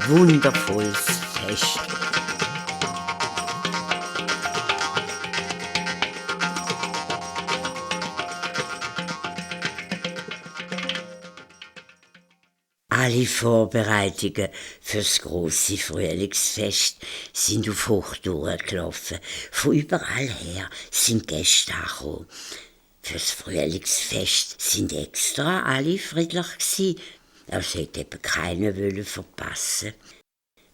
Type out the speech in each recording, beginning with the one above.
wundervolles Fest. Alle Vorbereitungen fürs grosse Frühlingsfest sind auf Hochtouren gelaufen. Von überall her sind Gäste angekommen. Fürs Frühlingsfest sind extra alle friedlich gewesen. Es hätte eben keiner verpassen.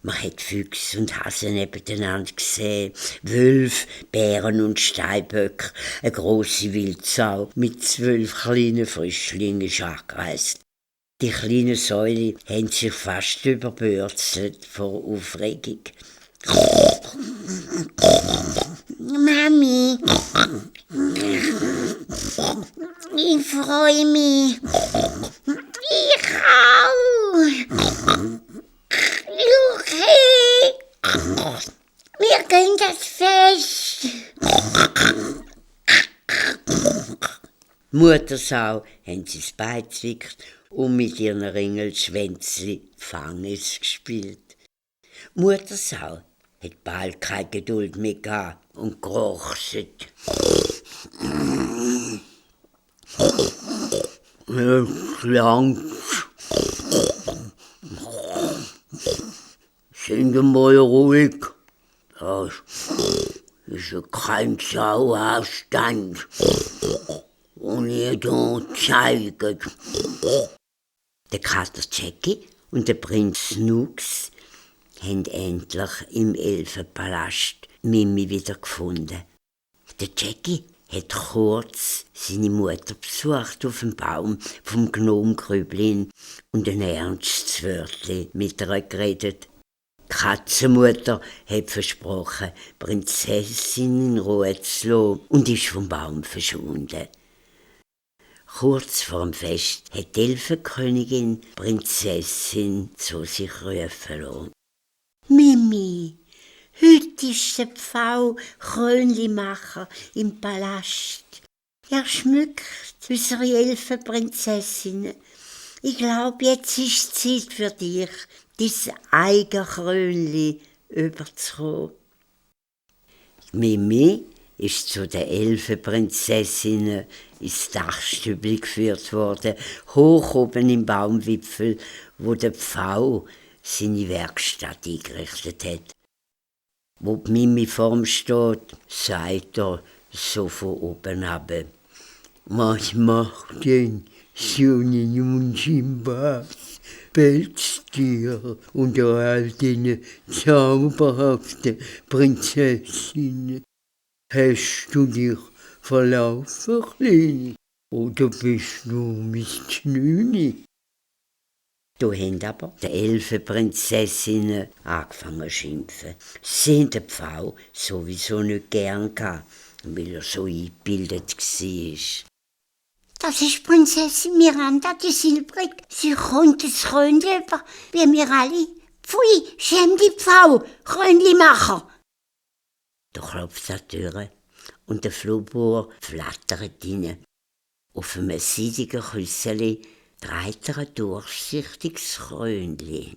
Man hat Füchse und Hasen nebeneinander gesehen, Wölfe, Bären und Steinböcke, eine grosse Wildsau mit 12 kleinen Frischlingen ist angereist. Die kleinen Säule haben sich fast überbürzelt vor Aufregung. Mami, ich freue mich. Ich auch. Luchi, wir gehen das Fest. Muttersau haben sie das Bein gezwickt und mit ihren Ringelschwänzli Fanges gespielt. Muttersau hat bald keine Geduld mehr gehabt und gerochset. Lang. Sind mal ruhig. Das ist ja kein Sauerstand. Und ihr da zeigt. Der Kater Jackie und der Prinz Snooks haben endlich im Elfenpalast Mimi wieder gefunden. Der Jackie hat kurz seine Mutter besucht auf dem Baum vom Gnom Grüblin und ein ernstes Wörtchen mit ihr geredet. Die Katzenmutter hat versprochen, die Prinzessin in Ruhe zu lassen und ist vom Baum verschwunden. Kurz vor dem Fest hat die Elfenkönigin die Prinzessin zu sich rufen lassen. Mimi, heute ist der Pfau Krönlimacher im Palast. Er schmückt unsere Elfenprinzessin. Ich glaube, jetzt ist Zeit für dich, dein eigenes Krönli überzukommen. Mimi ist zu den Elfenprinzessinnen ins Dachstübli geführt worden, hoch oben im Baumwipfel, wo der Pfau seine Werkstatt eingerichtet hat. Wo die Mimi vorm steht, sagt er so von oben herab: Was macht denn so ein unscheinbares Pelztier unter all diesen zauberhaften Prinzessinnen? Hast du dich verlaufen, Kleine? Oder bist du Mistnüni? Da haben aber die Elfenprinzessinnen angefangen zu schimpfen. Sie haben den Pfau sowieso nicht gern gehabt, weil er so eingebildet war. Das ist Prinzessin Miranda, die Silbrig. Sie kommt das Krönli über, wie wir alle. Pfui, schäm die Pfau, Krönlimacher. Da klopft an die Tür und der Flohbauer flattert rein. Auf einem seidigen Küsseli trägt er ein durchsichtiges Krönli.